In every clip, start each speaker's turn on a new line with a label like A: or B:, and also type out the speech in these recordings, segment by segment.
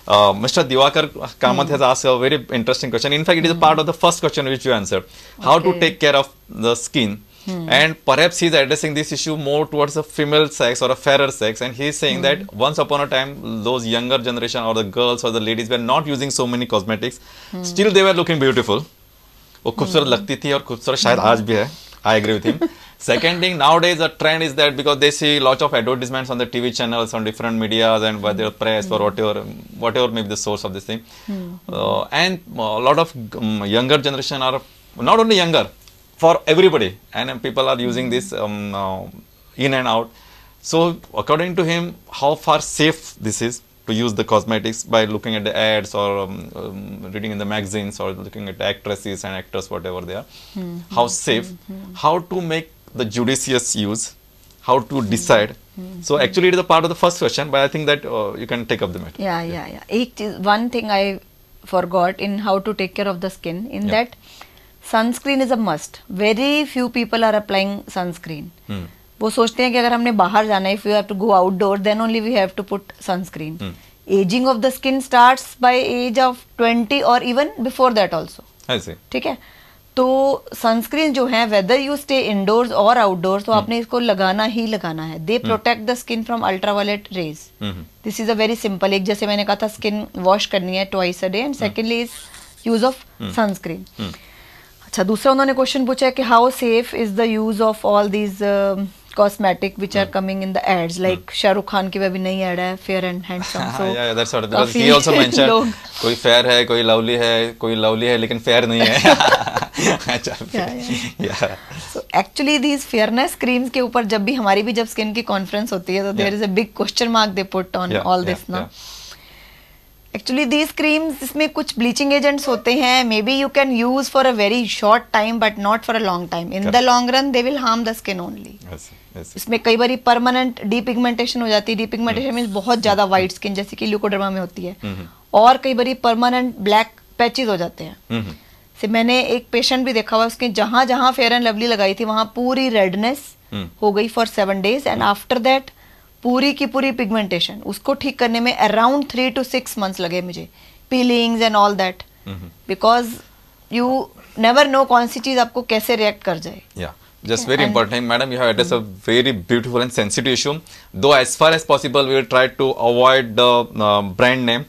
A: Mister Diwakar Kamath has asked a very interesting question. In fact, it is a part of the first question which you answered. How to take care of the skin. And perhaps he is addressing this issue more towards a female sex or a fairer sex, and he is saying that once upon a time those younger generation or the girls or the ladies were not using so many cosmetics, still they were looking beautiful. वो खूबसूरत लगती थी और खूबसूरत शायद आज भी है. I agree with him. Second thing, nowadays the trend is that because they see lot of advertisements on the TV channels, on different medias and whether press or whatever may be the source of this thing, and a lot of younger generation are not only younger, for everybody, and people are using this in and out. So according to him, how far safe this is to use the cosmetics by looking at the ads or reading in the magazines or looking at actresses and actors, whatever they are, how safe, how to make the judicious use, how to decide. So actually it is a part of the first question, but I think that you can take up the matter.
B: Yeah. One thing I forgot in how to take care of the skin, in that sunscreen is a must. Very few people are applying sunscreen. वो सोचते हैं कि अगर हमने बाहर जाना है, if you have to go outdoor, then only we have to put sunscreen. Aging of the skin starts by age of 20 or even before that also.
A: I see.
B: ठीक है, तो सनस्क्रीन जो है, whether you stay indoors Aur outdoors, तो आपने इसको लगाना ही लगाना है. They protect the skin from ultraviolet rays. This is a very simple. एक जैसे मैंने कहा था स्किन वॉश करनी है twice a day, and secondly is use of sunscreen. अच्छा, दूसरा उन्होंने क्वेश्चन पूछा है कि how safe is the use of all these cosmetic which are coming in the ads, like Shahrukh Khan की भी नई एड है fair and handsome.
A: So yeah, that's what, because he also mentioned कोई fair है, कोई lovely है, कोई lovely है लेकिन fair नहीं है. अच्छा, yeah.
B: So actually these fairness creams K ऊपर जब भी हमारी भी जब स्किन की कॉन्फ्रेंस होती है तो there is a big question mark they put on all this ना. एक्चुअली these creams, इसमें कुछ ब्लीचिंग एजेंट्स होते हैं, maybe you can use for a very short time but not for a long time. In the long run they will harm the skin only. इसमें कई bar permanent depigmentation हो जाती है. Depigmentation means बहुत ज्यादा white skin जैसे कि leucoderma में होती है, और कई बार परमानेंट ब्लैक पैचेज हो जाते हैं. से मैंने एक पेशेंट भी देखा हुआ, उसके जहां जहां फेयर एंड लवली लगाई थी वहां पूरी रेडनेस हो गई for 7 days, and after that पूरी की पूरी पिगमेंटेशन. उसको ठीक करने में अराउंड 3 to 6 months लगे मुझे, peelings and all that, because you never know कौन सी चीज आपको कैसे रिएक्ट कर जाए.
A: Just very important, madam. You have addressed a very beautiful and sensitive issue. Though as far as possible, we will try to avoid the brand name.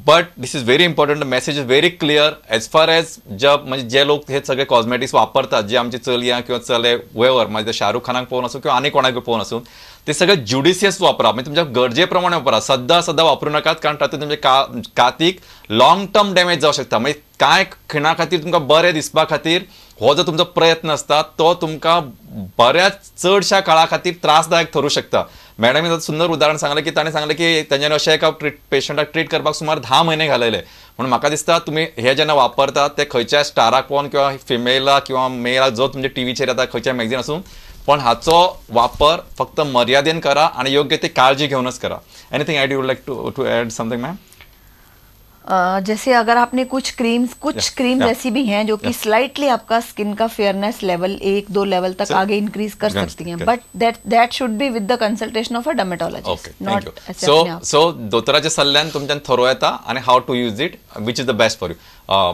A: But this is very important. The message is very clear. As far as जब म्हणजे जे लोक हे सगळे cosmetics वापरतात, जे आमचे चलया किंवा चले वेवर, म्हणजे शाहरुख खानाक पळोवन आसूं किंवा आनी कोणाक पळोवन आसूं, ते सगळे ज्युडिशियस वापरा, म्हणजे तुमच्या गरजे प्रमाणे वापरा. सद्दां सद्दां वापरू नाकात, कारण तातूंत तुमच्या कातीक लॉंग टर्म डॅमेज जावं शकता. म्हणजे कांय खिणा खातीर तुमकां बरें दिसपा खातीर हो जो तुमचो प्रयत्न आसता तो तुमकां बऱ्याच चडशा काळा खातीर त्रासदायक ठरू शकता. मॅडमीन सुंदर उदाहरण सांगलें की ताणें सांगलें की तेंच्यांनी अशें एका पेशंटाक ट्रीट करपाक सुमार 10 म्हयने घालयले. म्हणून म्हाका दिसता तुमी हे जेन्ना वापरतात ते खंयच्याय स्टाराक पळोवन किंवा फिमेलाक किंवा मेलाक जो तुमच्या टीव्हीचेर येता खंयच्याय मॅगझीन आसूं, पण हाचो वापर फक्त मर्यादेन करा आणि योग्य ती काळजी घेऊनच करा. Anything add you would like to add something ma'am?
B: जैसे अगर आपने कुछ क्रीम्स, कुछ क्रीम्स ऐसी भी हैं जो कि स्लाइटली आपका स्किन का फेयरनेस लेवल 1-2 लेवल तक आगे इंक्रीज कर सकती हैं, but that that should be with the consultation of a dermatologist, not
A: so so दोतोराच्या सल्ल्यान तुमच्यान थरोवं येता आणि how to use it which is the best for you.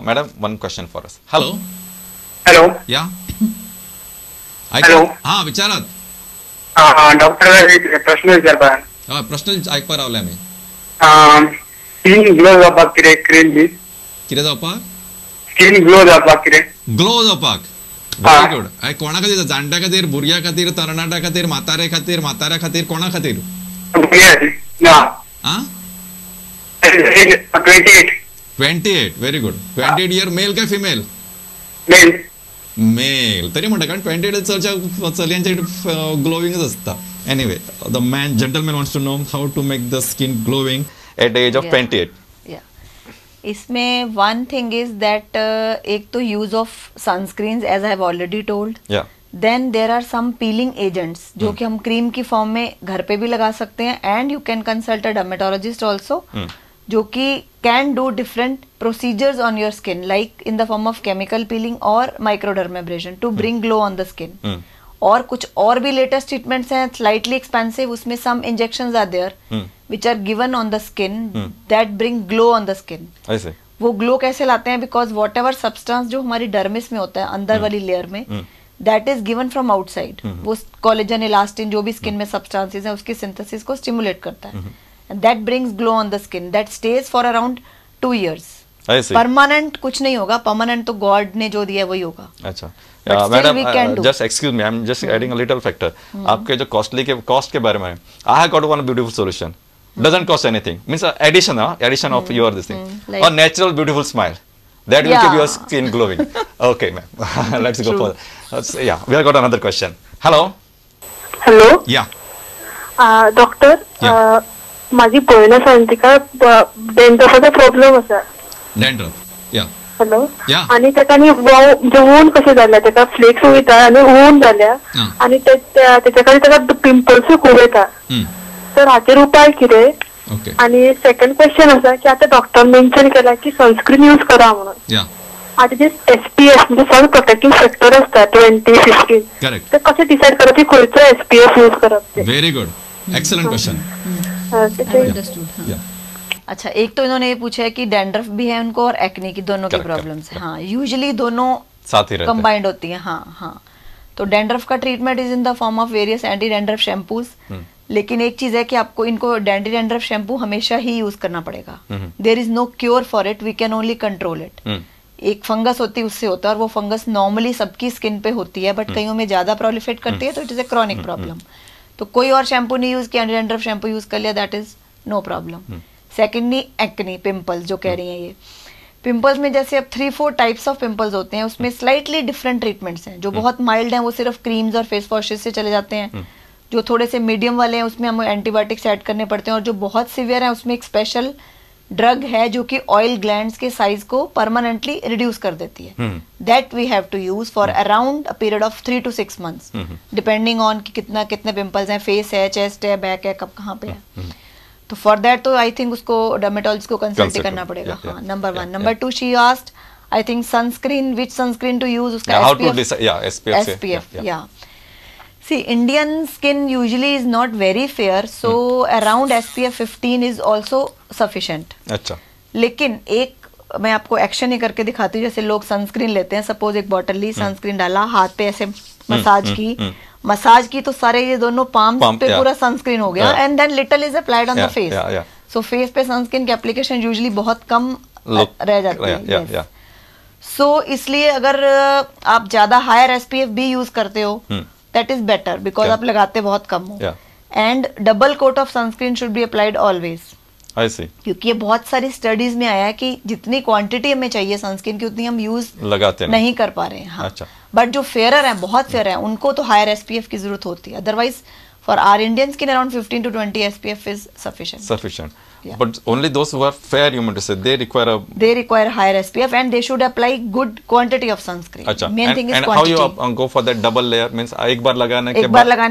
A: Madam, one question for us. Hello.
C: Hello.
A: Yeah,
C: hello.
A: हा, विचारात.
C: Doctor, प्रश्न विचारपाक.
A: हय, प्रश्न आयकपाक रावले आमी.
C: स्किन ग्लो जावपाक कितें क्रीम बी?
A: कितें जावपाक?
C: स्किन ग्लो जावपाक कितें?
A: ग्लो जावपाक. Very good. कोणा खातीर? जाणट्या खातीर, भुरग्या खातीर, तरणाट्या खातीर, म्हातारे खातीर, म्हाताऱ्या खातीर, कोणा खातीर?
C: 28.
A: 28, very good. 28 year male काय फिमेल?
C: मेल.
A: मेल तरी म्हणटा, कारण 28 चडशा चलयांचे ग्लोविंगच आसता. Anyway, the man gentleman wants to know how to make the skin glowing at the age of 28.
B: Yeah. इसमें one thing is that एक तो use of sunscreens as I have already told.
A: Yeah.
B: Then there are some peeling agents जो कि हम cream की form में घर pay भी लगा सकते हैं, and you can consult a dermatologist also, जो कि can do different procedures on your skin like in the form of chemical peeling Aur microdermabrasion to bring glow on the skin. और कुछ और भी लेटेस्ट ट्रीटमेंट्स हैं slightly expensive, उसमें some injections are there which are given on the skin that bring glow on the skin.
A: I see.
B: वो glow कैसे लाते हैं? Because what ever substance जो हमारी dermis में होता है, अंदर वाली लेयर में, that is given from outside. वो कोलेजन, इलास्टिन, जो भी स्किन में सब्सटेंसेस हैं, उसकी सिंथेसिस को स्टिमुलेट करता है. That brings glow on the skin that stays for around 2 years. Permanent कुछ नहीं होगा, परमानेंट तो गॉड ने जो दिया है वही होगा.
A: अच्छा madam, just excuse me, I am just adding a little factor. आपके जो कॉस्टली के कॉस्ट के बारे में, I have got one beautiful solution. Doesn't cost anything, means addition of your this thing, like, a natural beautiful smile that will keep your skin glowing. Okay ma'am, let's go for yeah, we have got another question. Hello.
D: Hello.
A: Yeah.
D: Doctor, माझी भयण आसा आनी तिका डेंड्रफाचो problem आसा.
A: Dandruff. Yeah.
D: Hello.
A: Yeah.
D: आनी ताका न्ही वून कशें जाल्या, ताका फ्लेक्स वयता आनी वून जाल्या आनी तेच्या खातीर ताका पिंपल्सूय खूब येता. तर हाचेर उपाय कितें? आनी सेकंड क्वेश्चन आसा की आतां डॉक्टर मेन्शन केला की सनस्क्रीन यूज करा म्हणून. आतां जे SPF म्हणजे सन प्रोटेक्टीव फॅक्टर आसता 20, 15, ते कशें डिसायड करप की खंयचो SPF use करप ते?
A: Very good, excellent question.
B: अच्छा, एक तो इन्होंने ये पूछा है कि डैंड्रफ भी है उनको और एक्ने की, दोनों की प्रॉब्लम्स है. हाँ, यूजुअली दोनों
A: साथ ही
B: कंबाइंड होती हैं. हाँ हाँ, तो डैंड्रफ का treatment is in the form of various anti dandruff shampoos. लेकिन एक चीज है कि आपको इनको एंटी डैंड्रफ शैम्पू हमेशा ही यूज करना पड़ेगा. There is no cure for it, we can only control it. एक फंगस होती है उससे होता है, और वो फंगस नॉर्मली सबकी स्किन पे होती है, बट कईयों में ज्यादा प्रोलिफेट करती है, तो it is a chronic problem. तो कोई और शैम्पू नहीं यूज किया, एंटी डैंड्रफ शैम्पू यूज कर लिया, that is no problem. Secondly, acne, pimples जो कह रही हैं, ये पिंपल्स में जैसे अब 3-4 टाइप्स ऑफ पिंपल्स होते हैं, उसमें स्लाइटली डिफरेंट ट्रीटमेंट्स हैं. जो बहुत माइल्ड हैं वो सिर्फ क्रीम्स और फेस वॉशेस से चले जाते हैं, जो थोड़े से मीडियम वाले हैं उसमें हमें एंटीबायोटिक्स ऐड करने पड़ते हैं, और जो बहुत सिवियर हैं उसमें एक स्पेशल ड्रग है जो कि ऑयल ग्लैंड्स के साइज को परमानेंटली रिड्यूस कर देती है. That we have to use for around a period of 3 to 6 months, depending on कि कितना कितने पिंपल्स हैं, फेस है, चेस्ट है, बैक है, कब कहाँ पे है. तो फॉर that तो I think उसको डर्मेटोलॉजिस्ट को कंसल्ट करना पड़ेगा. हाँ, number 1. Number 2, she asked I think sunscreen, which sunscreen to use, उसका SPF. Yeah, see, Indian skin usually is not very fair, so around SPF 15 is also sufficient.
A: अच्छा.
B: लेकिन एक मैं आपको एक्शन ही करके दिखाती हूँ. जैसे लोग सनस्क्रीन लेते हैं, सपोज एक बॉटल ली, सनस्क्रीन डाला, हाथ पे ऐसे मसाज की, मसाज की तो सारे ये दोनों पाम पे पूरा सनस्क्रीन हो Gaya, and then little is applied on the face. So face pay sunscreen की एप्लीकेशन यूजुअली बहुत कम रह जाती है. सो इसलिए अगर आप ज्यादा हायर SPF भी यूज करते हो, that is better, because आप लगाते बहुत कम हो. And double coat of sunscreen should be applied always.
A: I see.
B: क्योंकि ये बहुत सारी स्टडीज में आया है कि जितनी क्वांटिटी हमें चाहिए सनस्क्रीन की उतनी हम यूज
A: लगाते
B: नहीं कर पा रहे हैं. हाँ.
A: अच्छा.
B: बट जो फेयरर हैं, बहुत फेयर हैं, उनको तो हायर SPF की जरूरत होती है. Otherwise for our Indian skin around 15 to 20 SPF is sufficient.
A: Sufficient. But only those who are fair, you mean to say, they
B: require higher SPF and they should apply good quantity of sunscreen.
A: अच्छा.
B: Main thing is quantity.
A: And how you go for that double layer, means एक bar लगाने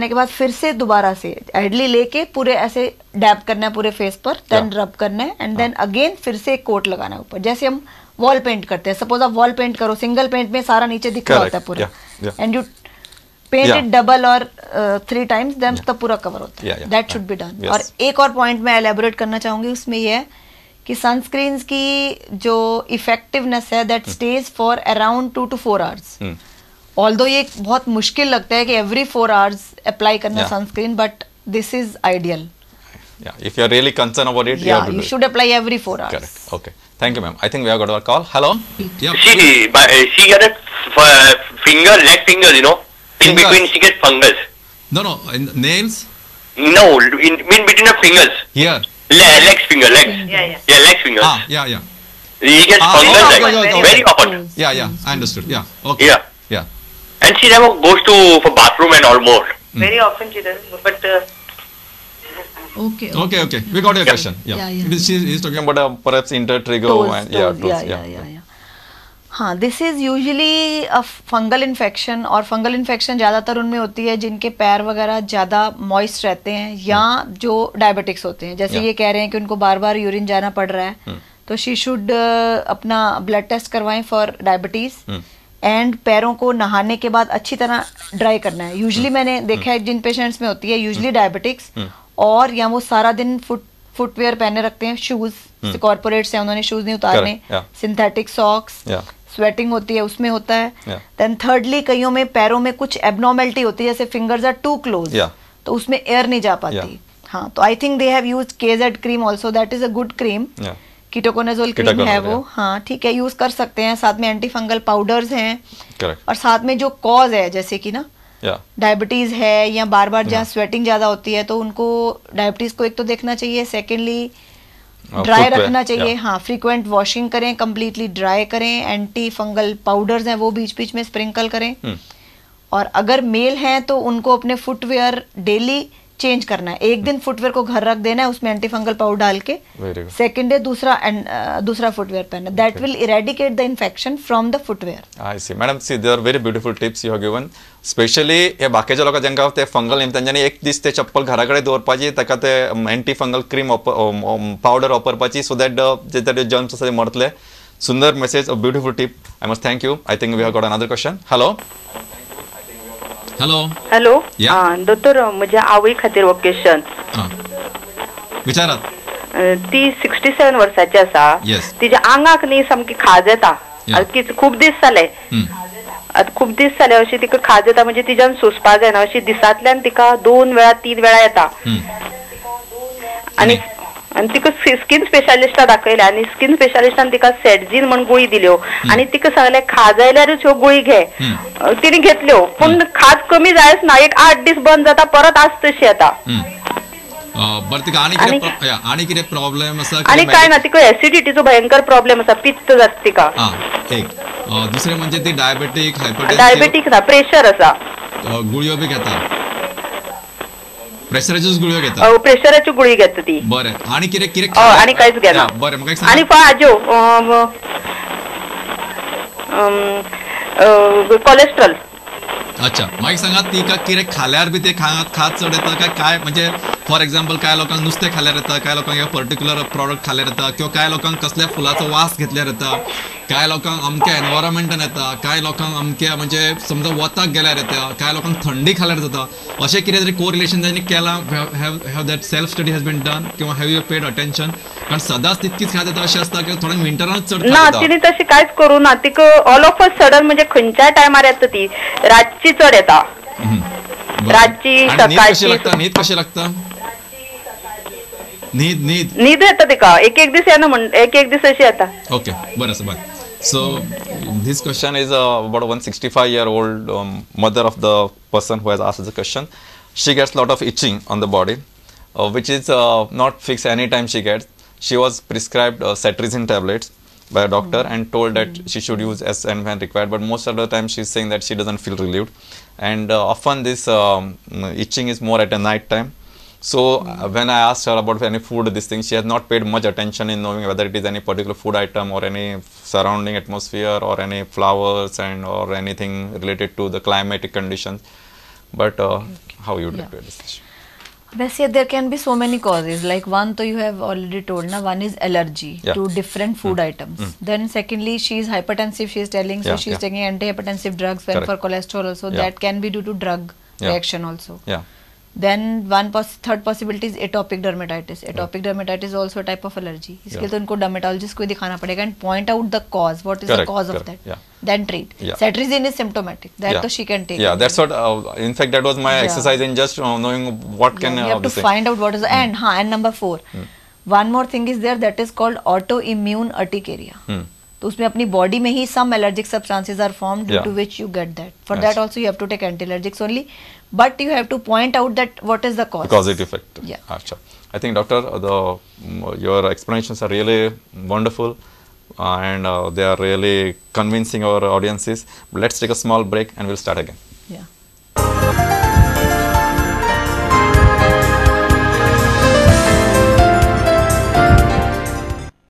A: K
B: बाद, फिर से दोबारा से एडली लेके पूरे ऐसे dab करना है पूरे फेस पर, then रब करना है, एंड then again फिर से एक कोट लगाना है ऊपर. जैसे हम वॉल पेंट करते हैं, सपोज आप वॉल पेंट करो, सिंगल पेंट में सारा नीचे दिख रहा होता है पूरा, and you paint it double Aur 3 times, then तब पूरा कवर होता है. That should be done. और एक और पॉइंट मैं एलेबोरेट करना चाहूंगी, उसमें यह है कि सनस्क्रीन्स की जो इफेक्टिवनेस है that stays for around 2 to 4 hours. Although ये बहुत मुश्किल लगता है कि एवरी 4 आवर्स अप्लाई करना sunscreen, but this is ideal.
A: If you are really concerned about it,
B: you should apply every 4 hours.
A: Correct. Okay. Thank you, ma'am. I think we have got our call. Hello. Yeah.
E: She got a finger, leg finger, you know. In between she gets fungus.
A: No, no, in nails?
E: No, in between the fingers.
A: Here.
E: Legs finger, legs.
F: Yeah, yeah.
E: Yeah, legs fingers.
A: Ah, yeah, yeah.
E: He gets fungus
A: okay,
E: like,
A: okay, okay.
E: Very often.
A: Yeah, yeah, I understood. Yeah, okay.
E: Yeah.
A: Yeah.
E: And she never goes to for bathroom and all more.
F: Very often she doesn't, but...
B: Okay,
A: okay, okay. We got your question. Yeah.
B: Yeah, yeah.
A: He's talking about perhaps intertrigo
B: toes,
A: and yeah,
B: toes,
A: toes,
B: yeah, yeah, yeah, yeah. हाँ, this is usually a fungal infection, Aur fungal infection ज़्यादातर उनमें होती है जिनके पैर वगैरह ज़्यादा moist रहते हैं या जो डायबिटिक्स होते हैं. जैसे ये कह रहे हैं कि उनको बार बार यूरिन जाना पड़ रहा है, तो she should अपना ब्लड टेस्ट करवाएं फॉर डायबिटीज़. एंड पैरों को नहाने के बाद अच्छी तरह ड्राई करना है. यूजुअली मैंने देखा है जिन पेशेंट्स में होती है, यूजुअली डायबिटिक्स और या वो सारा दिन फुटवेयर पहने रखते हैं, शूज, कॉर्पोरेट्स हैं उन्होंने शूज नहीं उतारने, सिंथेटिक सॉक्स, स्वेटिंग होती है उसमें होता है. Then thirdly कईयों में पैरों में कुछ एबनॉर्मेलिटी होती है, जैसे फिंगर्स are to close, तो उसमें एयर नहीं जा पाती. हाँ, तो I think they have used KZ cream also, that is a good cream. Ketoconazole cream है वो, हाँ ठीक है, यूज कर सकते हैं. साथ में एंटी फंगल पाउडर्स हैं. और साथ में जो कॉज है, जैसे कि ना डायबिटीज है या बार बार जहाँ स्वेटिंग ज्यादा होती है, तो उनको डायबिटीज को एक तो देखना चाहिए, सेकेंडली ड्राई रखना चाहिए. हाँ, फ्रीक्वेंट वॉशिंग करें, कम्प्लीटली ड्राई करें, एंटी फंगल पाउडर्स हैं वो बीच बीच में स्प्रिंकल करें. और अगर मेल हैं तो उनको अपने फुटवेयर डेली चेंज करना है. एक दिन फुटवेयर को घर रख देना है, उसमें एंटी फंगल पाउडर डाल के, सेकंड डे दूसरा फुटवेयर पहनना. That will eradicate the infection from the footwear.
A: I see madam, see they are very beautiful tips you have given. Specially हे बाकीच्या लोकांक जांकां ते फंगल तेंच्यांनी एक दीस ते चप्पल घरा कडेन दवरपाची, ताका ते एंटी फंगल क्रीम पावडर वापरपाची, सो that जे ते जर्म्स आसा ते मरतले. सुंदर message, a beautiful tip. I must thank you. I think we have got another question. Hello. Hello.
F: Hello. दोतोर, म्हज्या आवय खातीर हो क्वेश्चन.
A: विचारात.
F: ती 67 वर्साची आसा. तिच्या आंगाक न्ही सामकी खाज येता, खूब दीस जाले, खूब दीस जाले अशी तिका खाज येता, म्हणजे तिच्यान सोंसपा जायना, अशी दिसांतल्यान तिका 2 वेळा 3 वेळा येता. आनी तिका स्किन स्पेशालिस्टा दाखयले आनी स्किन स्पेशालिस्टान तिका सेटझीन म्हण गुळी दिल्यो आनी तिका सांगले खाज आयल्यारूच ह्यो गुळी घे. तिने घेतल्यो, पूण खाज कमी जायच ना, एक 8 दीस बंद जाता, परत आज तशी येता.
A: बरं, तिका आनी कितें प्रॉब्लेम आसा?
F: आनी काय ना, तिका एसिडिटीचो भयंकर प्रॉब्लेम आसा, पित्त जाता तिका.
A: एक दुसरें म्हणजे ती डायबेटीक, हायपरटेन्सिव?
F: डायबेटीक ना, प्रेशर आसा.
A: गुळयो बी घेता? प्रेशराच्योच गुळयो घेता?
F: प्रेशराच्यो गुळी घेता ती.
A: बरें, आनी कितें कितें?
F: आनी कांयच घेना.
A: बरें, म्हाका
F: आनी हाज्यो कोलेस्ट्रॉल.
A: अच्छा, मागीर सांगात तिका कितें खाल्यार बी ते खाज चड येता काय काय? म्हणजे फॉर एक्झाम्पल काय लोकांक नुस्तें खाल्यार येता, काय लोकांक पर्टिक्युलर प्रॉडक्ट खाल्यार येता, किंवा काय लोकांक कसल्या फुलाचो वास घेतल्यार येता, काय लोकांक अमक्या एनवायरमेंटान येता, काय लोकांक अमक्या म्हणजे समजा वताक गेल्यार येता, काय लोकांक थंडी खाल्यार जाता, अशें कितें तरी कोरिलेशन तांणी केलां? Have that self study has been done किंवा have you paid attention? कारण सदांच तितकीच खाज येता अशें आसता किंवा थोड्यांक विंटरानच चड?
F: ना, तिने तशें कांयच करूं ना. तिका ऑल ऑफ अ सडन म्हणजे खंयच्याय टायमार येता ती, रातची चड येता, रातची सकाळची.
A: न्हीद कशी लागता? न्हीद न्हीद
F: न्हीद येता तिका, एक एक दीस येना, म्हण एक एक दीस अशी येता.
A: ओके, बरें आसा, बरें. So this question is about 165-year-old mother of the person who has asked the question. She gets lot of itching on the body, which is not fixed any time she gets. She was prescribed cetirizine tablets by a doctor and told that she should use as and when required, but most of the time she's saying that she doesn't feel relieved, and often this itching is more at a night time. So when I asked her about any food, this thing, she has not paid much attention in knowing whether it is any particular food item or any surrounding atmosphere or any flowers and or anything related to the climatic conditions. But how you would like to address this?
B: वैसे there can be so many causes, like one तो you have already told ना, one is allergy to different food items. Then secondly she is hypertensive, she is telling, so she is taking antihypertensive drugs when for cholesterol also, that can be due to drug reaction also. Then one third possibility is atopic dermatitis. Atopic dermatitis is also a type of allergy. इसके लिए तो उनको dermatologist को ही दिखाना पड़ेगा and point out the cause, what is the cause of that, then treat. Cetirizine is symptomatic, that तो she can take.
A: Yeah, that's what, in fact that was my exercise in just knowing what can.
B: You have to find out what is the, and हाँ, and number 4, one more thing is there, that is called autoimmune urticaria. तो उसमें अपनी body में ही some allergic substances are formed due to which you get that. For that also you have to take anti allergics only, but you have to point out that what is the cause.
A: Causative effect.
B: Yeah.
A: अच्छा. I think doctor, your explanations are really wonderful and they are really convincing our audiences. Let's take a small break and we'll start again.
B: Yeah.